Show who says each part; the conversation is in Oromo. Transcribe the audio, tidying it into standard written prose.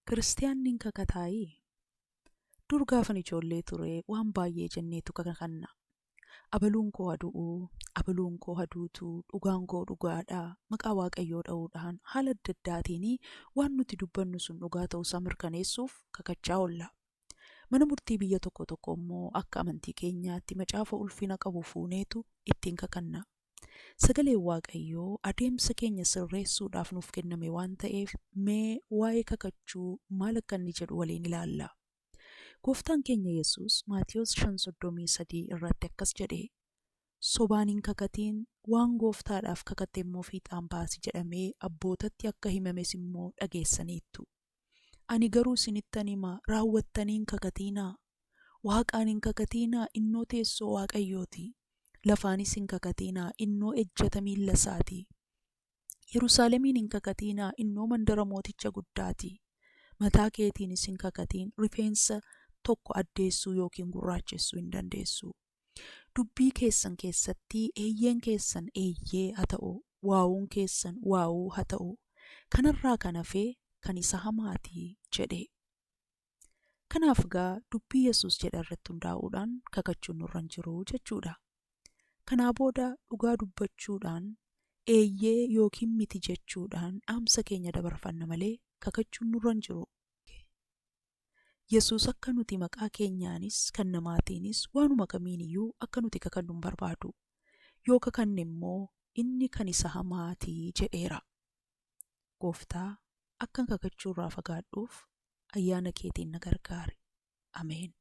Speaker 1: Kiristiyaanni hin kakataayii? Dur gaafan ijoollee ture waan baay'ee jenneetu kakanna. Abaluun koo haa du'uu, abaluun koo haa duutuu, dhugaan koo dhugaadha, maqaa Waaqayyoo dha'uudhaan haala adda addaatiin waan nuti dubbannu sun dhugaa ta'uusaa mirkaneessuuf kakachaa oolla. Mana murtii biyya tokko tokko immoo akka amantii keenyaatti macaafa ulfina qabu fuuneetu ittiin kakanna. Sagaleen Waaqayyoo adeemsa keenya sirreessuudhaaf nuuf kenname waan ta'eef mee waa'ee kakachuu maal akka inni jedhu waliin ilaalla. Gooftaan keenya Yesuus Maatewos 5:33 irratti akkas jedhe, Sobaan hin kakatiin, waan Gooftaadhaaf kakatte immoo fiixaan baasi jedhamee abbootatti akka himames immoo dhageessaniittu. Ani garuu isinittan hima, raawwattanii hin kakatiinaa. Waaqaan hin kakatiinaa, innoo teessoo Waaqayyooti. Lafaanis hin kakatiinaa, innoo ejjata miilla isaati. Yerusaalemiin hin kakatiinaa, innoo mandara mooticha guddaati. Mataa keetiinis hin kakatiin, rifeensa tokko addeessuu yookiin gurraachessuu hin dandeessu. Dubbii keessan keessatti eeyyeen keessan eeyyee haa ta'u, waawuun keessan waawuu haa ta'u. Kanarraa kan hafe kan isa hamaati jedhe. Kanaaf egaa dubbii Yesuus jedhe irratti hundaa'uudhaan kakachuun nurra hin jiru jechuudha. Kanaa booda dhugaa dubbachuudhaan eeyyee yookiin miti jechuudhaan dhaamsa keenya dabarfanna malee kakachuun nurra hin jiru. Yesuus akka nuti maqaa keenyaanis kan namaatiinis waanuma kamiin iyyuu akka nuti kakannu hin barbaadu. Yoo kakanne immoo inni kan isa hamaati jedheera. Gooftaa, akkan kakachuu irraa fagaadhuuf ayyaana keetiin na gargaari. Ameen.